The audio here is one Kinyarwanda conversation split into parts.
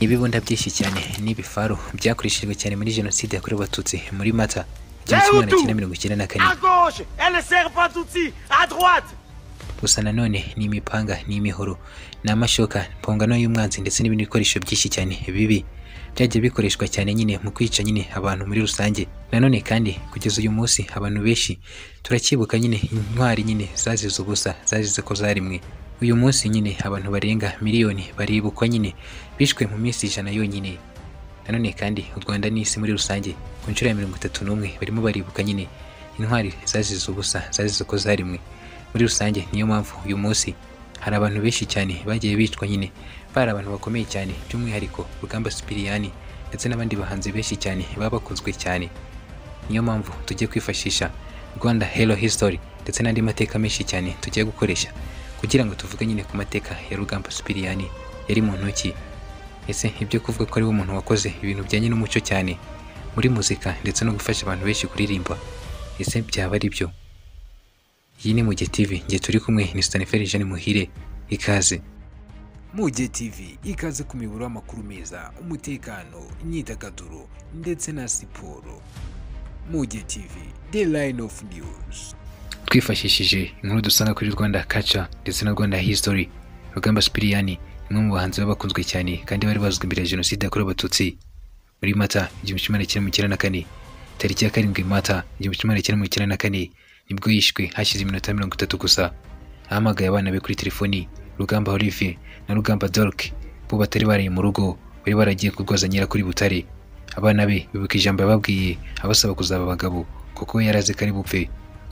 Ibibunda byinshi cyane n'ibifaru byakoreshejwe cyane muri Jenoside yakorewe Abatutsi muri Mata 1994. À gauche, et les serpents tutsis à droite. Gusa nanone ni imipanga, ni imihoro, ni amashoka, mpongano y'umwanzi ndetse n'ibindi bikoresho byinshi cyane bibi byagiye bikoreshwa cyane nyine mu kwica nyine abantu muri rusange. Nanone kandi kugeza uyu munsi abantu benshi turacyibuka nyine intwari nyine zazize ubusa, zazize ko zarimwe. Uyu munsi nyine abantu barenga miliyoni baribukwa nyine bishwe mu minsi 100 yonyine. Nanone kandi u Rwanda n'isi muri rusange ku nshuro ya 31 barimo baribuka nyine intwari zazize ubusa, zazize ko zarimwe muri rusange. Niyo mpamvu uyu munsi hari abantu benshi cyane bagiye bicwa nyine bari abantu bakomeye cyane, by'umwihariko Rugamba Sipiriyani ndetse n'abandi bahanzi benshi cyane baba bakunzwe cyane. Niyo mpamvu tugiye kwifashisha Rwanda Hero History ndetse n'andi mateka menshi cyane tugiye gukoresha kugira ngo tuvuge nyine ku mateka ya Rugamba Sipiriyani yari mu ntoki. Ese ibyo kuvuga ko ari we muntu wakoze ibintu bijyanye n'umuco cyane muri muzika ndetse no gufasha abantu benshi kuririmba, ese byaba ari byo? Iyi ni Muge TV, nge turi kumwe ni Stanley Jeanne Muhire, ikaze. Muge TV, ikaze ku miyoboro y'amakuru meza, umutekano, imyidagaduro ndetse na siporo. Muge TV, the line of news. Twifashishije inkuru dusanga kuri Rwanda Culture ndetse na Rwanda History, Rugamba Sipiriyani ni umwe mu bahanzi babakunzwe cyane kandi bari bazwi mbere ya Jenoside yakorewe Abatutsi muri Mata 1994. Tariki ya 7 Mata 1994 nibwo yishwe hashize iminota 30 gusa. Ahamagaye abana be kuri telefoni, Rugamba Olivier na Rugamba Dork, bo batari baraye mu rugo, bari baragiye kurwaza nyirakuru i Butare. Abana be bibuka ijambo yababwiye abasaba kuzaba abagabo kuko we yari azi ko ari bupfe.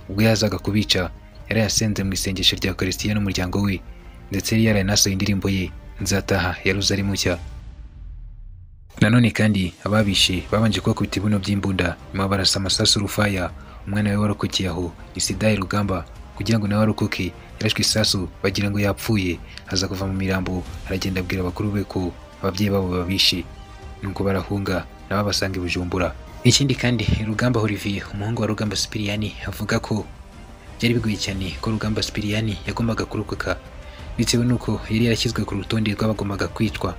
Ubwo yazaga kubica yari yasenze mu isengesho rya Ukaristiya n'umuryango we, ndetse yari yaranasohoye indirimbo ye Nzataha ya Rozari Mushya. Nanone kandi ababishe babanje kubakubita ibibuno by'imbunda, nyuma barasa amasasu rufaya. Umwana we warokokeye aho ni Sidayi Rugamba, kugira ngo nawe arokoke yarashwe isasu bagira ngo yapfuye, aza kuva mu mirambo aragenda abwira abakuru be ko ababyeyi babo babishe, nuko barahunga nabo basanga i Bujumbura. Ikindi kandi Rugamba Olivier, umuhungu wa Rugamba Sipiriyani, avuga ko byari bigoye cyane ko Rugamba Sipiriyani yagombaga kurokoka bitewe n'uko yari yarashyizwe ku rutonde rw'abagombaga kwicwa.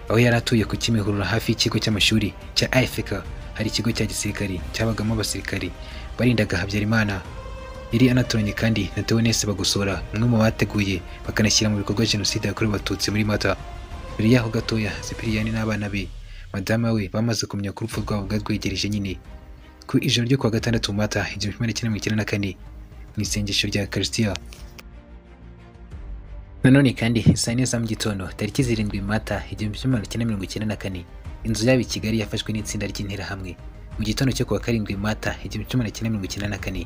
Aho yari atuye ku Kimihurura hafi y'ikigo cy'amashuri cya AFK, hari ikigo cya gisirikari cyabagamo abasirikari barindaga Habyarimana. Yari anaturanye kandi na Theoneste Bagosora, umwe mu bateguye bakanashyira mu bikorwa Jenoside yakorewe Abatutsi muri Mata. Mbere yaho gatoya Sipiriyani n'abana be, madama we, bamaze kumenya ko urupfu rwabo rwegereje nyine. Ku ijoro ryo kuwa 6 Mata 1994 mu isengesho rya Ukaristiya. Nanone kandi saa 4 za mu gitondo tariki 7 Mata 1994 inzu yabo i Kigali yafashwe n'itsinda ry'interahamwe. Mu gitondo cyo kuwa 7 Mata 1994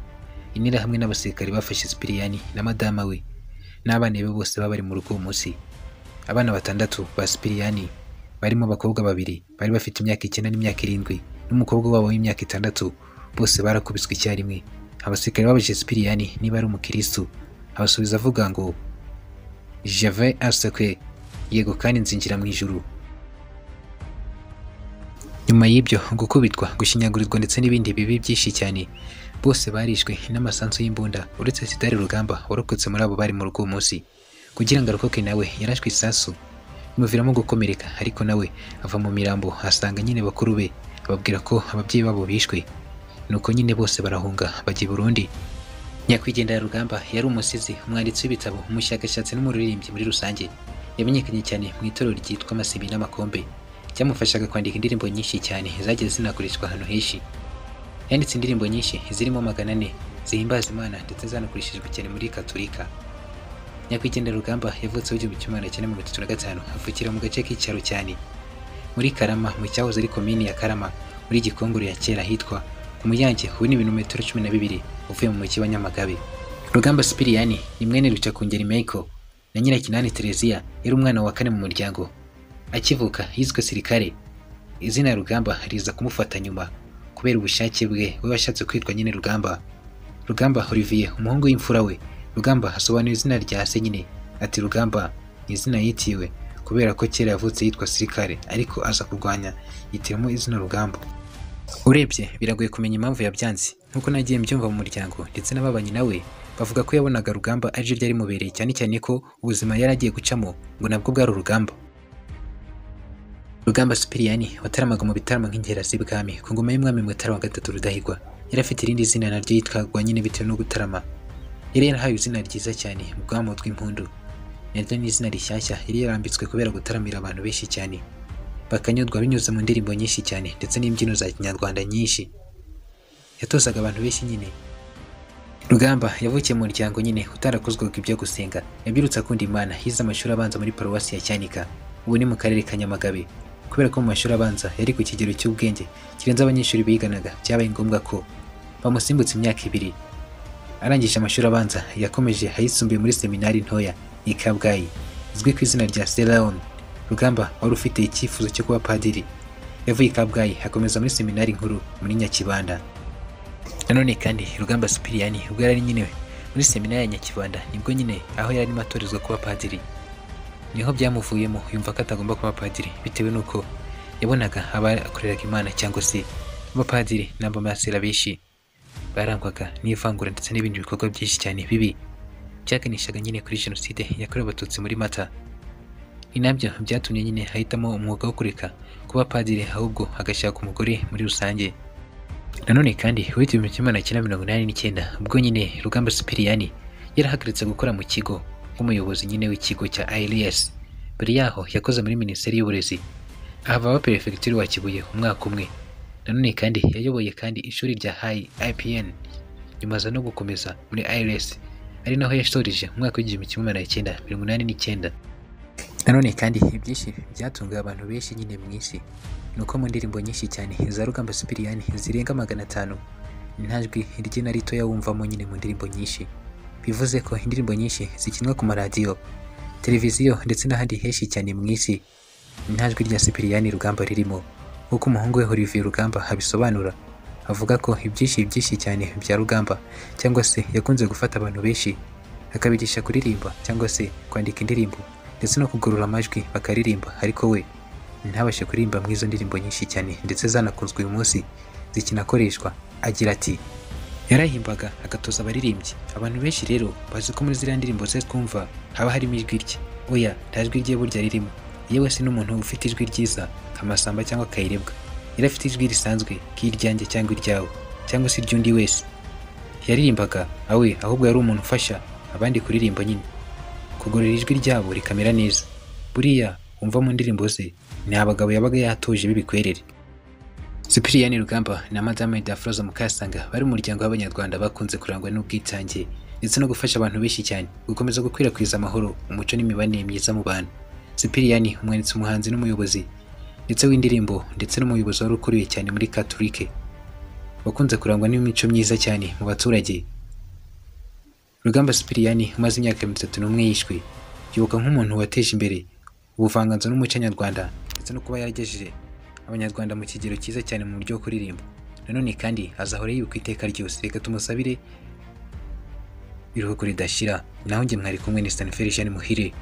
interahamwe n'abasirikari bafashe Sipiriyani na madama we n'abana be bose baba bari mu rugo uwo munsi. Abana 6 ba Sipiriyani barimo abakobwa 2 bari bafite imyaka 9 n'imyaka 7 n'umukobwa wabo w'imyaka 6, bose barakubiswe icyarimwe. Abasirikari babajije Sipiriyani niba ari umukiristu, abasubiza avuga ngo Je vais à ce que, yego kandi nzinjira mu ijuru. Nyuma y'ibyo gukubitwa, gushinyagurirwa ndetse n'ibindi bibi byinshi cyane, bose barishwe n'amasanzu y'imbunda uretse Sidari Rugamba warokotse muri abo bari mu rugo uwo munsi. Kugira ngo arokoke nawe yarashwe isasu bimuviramo gukomereka, ariko nawe ava mu mirambo asanga nyine bakuru be, ababwira ko ababyeyi babo bishwe. Nuko nyine bose barahunga bajya i Burundi. Nyakwigendera Rugamba yari umusizi, umwanditsi w'ibitabo, umushakashatsi n'umuririmbyi muri rusange. Yamenyekanye cyane mu itorero ryitwa Amasibi n'Amakombe, ryamufashaga kwandika indirimbo nyinshi cyane zagiye zinakoreshwa ahantu henshi. Yanditse indirimbo nyinshi zirimo 400 zihimbaza Imana ndetse zanakoreshejwe cyane muri Katolika. Nyakwigendera Rugamba yavutse mu 1935, avukira mu gace k'icyaro cyane muri Karama, mu cyahoze ari komini ya Karama muri Gikongoro ya kera hitwa ku Muyange, ubu ni ibirometero 12 uvuye mu mujyi wa Nyamagabe. Rugamba Sipiriyani ni mwene Rucakungeri Michael na Nyirakinani Tereziya, yari umwana wa 4 mu muryango. Akivuka yiswe Sirikare. Izina Rugamba riza kumufata nyuma kubera ubushake bwe, we washatse kwitwa nyine Rugamba. Rugamba Olivier, umuhungu w'imfura we, Rugamba asobanura izina rya se nyine ati Rugamba ni izina yitiwe kubera ko kera yavutse yitwa Sirikare, ariko aza kurwanya yitiramo izina Rugamba. Urebye biragoye kumenya impamvu yabyanze, nkuko nagiye mbyumva mu muryango ndetse n'ababanye nawe bavuga ko yabonaga Rugamba ariryo ryari rimubereye, cyane cyane ko ubuzima yari agiye gucamo ngo nabwo bwari urugamba. Rugamba Sipiriyani wataramaga mu bitaramo nk'ingera z'ibwami ku ngoma y'umwami Mutara wa gatatu Rudahigwa, yari afite irindi zina naryo yitwagwa nyine bitewe no gutarama. Yari yarahawe izina ryiza cyane mu bwamo tw'impundu, naryo ni izina rishyashya yari yarambitswe kubera gutaramira abantu benshi cyane bakanyurwa binyuze mu ndirimbo nyinshi cyane ndetse n'imbyino za kinyarwanda nyinshi yatozaga abantu benshi nyine. Rugamba yavukiye mu muryango nyine utarakozwaga ibyo gusenga, yabyirutse akunda Imana, yize amashuri abanza muri paruwasi ya Cyanika, ubu ni mu karere ka Nyamagabe. Kubera ko mu mashuri abanza yari ku kigero cy'ubwenge kirenze abanyeshuri biganaga, byabaye ngombwa ko bamusimbutse imyaka 2. Arangije amashuri abanza yakomeje ayisumbuye muri seminari ntoya i Kabgayi izwi ku izina rya Seraon. Rugamba wari ufite icyifuzo cyo kuba padiri, yavuye i Kabgayi akomeza muri seminari nkuru muri Nyakibanda. Nanone kandi Rugamba Sipiriyani ubwo yari nyine muri seminari ya Nyakibanda, nibwo nyine aho yari arimo atorezwa kuba padiri, niho byamuvuyemo yumva ko atagomba kuba padiri bitewe n'uko yabonaga abakoreraga Imana cyangwa se abapadiri n'abamasera benshi barangwaga n'ivangura ndetse n'ibindi bikorwa byinshi cyane bibi byaganishaga nyine kuri jenoside yakorewe Abatutsi muri Mata. Ni nabyo byatumye nyine ahitamo umwuga wo kureka kuba padiri ahubwo agashaka umugore muri rusange. Nanone kandi muri 1989 ubwo nyine Rugamba Sipiriyani yarahagaritse gukora mu kigo nk'umuyobozi nyine w'ikigo cya ILS. Mbere yaho yakoze muri Minisiteri y'Uburezi, ahava aba perefegitura wa Kibuye umwaka umwe. Nanone kandi yayoboye kandi ishuri rya High IPN, nyuma aza no gukomeza muri ILS, ari naho yasoreje mu mwaka w'1989. Nanone kandi ibyinshi byatunguye abantu benshi nyine mu isi ni uko mu ndirimbo nyinshi cyane za Rugamba Sipiriyani zirenga 500 nta jwi rye na ritoya wumvamo nyine mu ndirimbo nyinshi. Bivuze ko indirimbo nyinshi zikinwa ku maradiyo, televiziyo ndetse n'ahandi henshi cyane mu isi nta jwi rya Sipiriyani Rugamba ririmo, nk'uko umuhungu we Olivier Rugamba abisobanura. Avuga ko ibyinshi byinshi cyane bya Rugamba cyangwa se yakunze gufata abantu benshi akabigisha kuririmba cyangwa se kwandika indirimbo ndetse no kugorora amajwi bakaririmba, ariko we ntabashe kuririmba mu izo ndirimbo nyinshi cyane ndetse zanakunzwe uyu munsi zikinakoreshwa. Agira ati yarahimbaga agatoza abaririmbyi. Abantu benshi rero bazi ko muri ziriya ndirimbo ze twumva haba harimo ijwi rye. Oya, nta jwi rye burya ririmo. Yewe si n'umuntu ufite ijwi ryiza nka Masamba cyangwa Kayirebwa. Yari afite ijwi risanzwe nk'iryanjye cyangwa iryawe cyangwa se iry'undi wese. Yaririmbaga awe, ahubwo yari umuntu ufasha abandi kuririmba nyine, kugorora ijwi ryabo rikamera neza. Buriya wumva mu ndirimbo ze ni abagabo yabaga yatoje b'ibikwerere. Sipiriyani Rugamba na Madame Dafroza Mukasanga bari mu muryango w'Abanyarwanda bakunze kurangwa n'ubwitange ndetse no gufasha abantu benshi cyane gukomeza gukwirakwiza amahoro, umuco n'imibanire myiza mu bantu. Sipiriyani umwanditsi, umuhanzi n'umuyobozi ndetse w'indirimbo ndetse n'umuyobozi wari ukuriye cyane muri Katolike, wakunze kurangwa n'imico myiza cyane mu baturage. Rugamba Sipiriyani umaze imyaka 31 yishwe, yibuka nk'umuntu wateje imbere ubuvanganzo n'umuco nyarwanda ndetse no kuba yaragejeje Abanyarwanda mu kigero cyiza cyane mu buryo bwo kuririmba. Nanone kandi azahora yibuka iteka ryose. Reka tumusabire iruhuko ridashira. Naho njye mwari kumwe ni Stanford Jean Muhire.